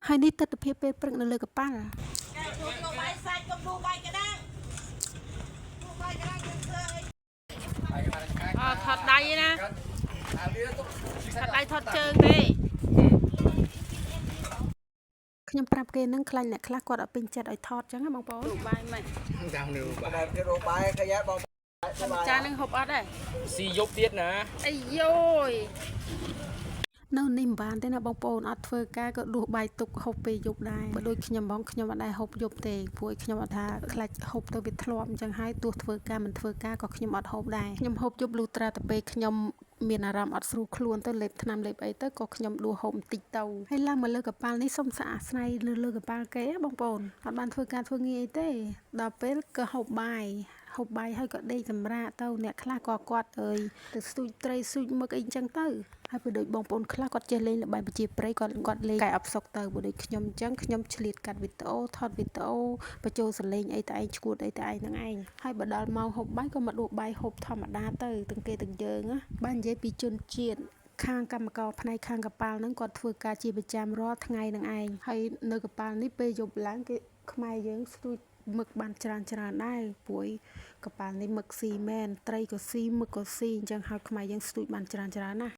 ហើយនេះទស្សនភាពពេលព្រឹកនៅលើកប៉ាល់ កែជួយយកបាយសាច់កុំដួបាយក្តាំងដួបាយក្តាំងយើងធ្វើអី អថតដៃណាថតដៃថតជើងទេ ខ្ញុំប្រាប់គេនឹងខ្លាញ់អ្នកខ្លះគាត់អត់ពេញចិត្តឲ្យថតចឹងណាបងប្អូន បាយមិន តាមនេះបាទ បែបគេរកបាយខយ៉ាបង ចាននឹងហូបអត់ទេ ស៊ីយប់ទៀតណា អាយយ នៅនេះមិនបានទេណាបងប្អូនអត់ធ្វើការក៏ដួសបាយទុកហូបពេលយប់ដែរបើដូចខ្ញុំបងខ្ញុំអត់ដែរហូបយប់ទេព្រោះខ្ញុំអត់ថាខ្លាចហូបទៅវាធ្លាប់អញ្ចឹងហើយទោះធ្វើការមិនធ្វើការក៏ខ្ញុំអត់ហូបដែរខ្ញុំហូបយប់លុះត្រាតែពេលខ្ញុំមានអារម្មណ៍អត់ស្រួលខ្លួនទៅលេបថ្នាំលេបអីទៅក៏ខ្ញុំដួសហូបបន្តិចទៅហើយឡើងមកលើកប៉ាល់នេះសុំសាកអាស្រ័យនៅលើកប៉ាល់គេណាបងប្អូនអត់បានធ្វើការធ្វើងារអីទេដល់ពេលក៏ហូបបាយហូបបាយហើយក៏ដេកសម្រាកទៅអ្នកខ្លះក៏គាត់អើយទៅស្ទូចត្រីស្ទូចមឹកអីអញ្ចឹងទៅហើយបើដូចបងប្អូនខ្លះគាត់ចេះលេងល្បែងប្រជាប្រិយគាត់គាត់លេងកែអបសុកទៅបើដូចខ្ញុំអញ្ចឹងខ្ញុំឆ្លៀតកាត់វីដេអូថតវីដេអូបញ្ចូលសលេងអីតែឯងឈួតអីតែឯងហ្នឹងឯងហើយបើដល់ម៉ោងហូបបាយក៏មកដួសបាយហូបធម្មតាទៅទាំងគេទាំងយើងណាបាននិយាយពីជនជាតិខាងកម្មករផ្នែកខាងកប៉ាល់ហ្នឹងគាត់ធ្វើការជាប្រចាំរាល់ថ្ងៃហ្នឹងឯងហើយនៅកប៉ាល់នេះពេលយប់ឡើងគេខ្មែរយើងស្ទូចមឹកបានច្រើនច្រើនដែរព្រោះកប៉ាល់នេះមឹកស៊ីមែនត្រីក៏ស៊ីមឹកក៏ស៊ីអញ្ចឹងហើយខ្មែរយើងស្ទូចបានច្រើនច្រើនណាស់។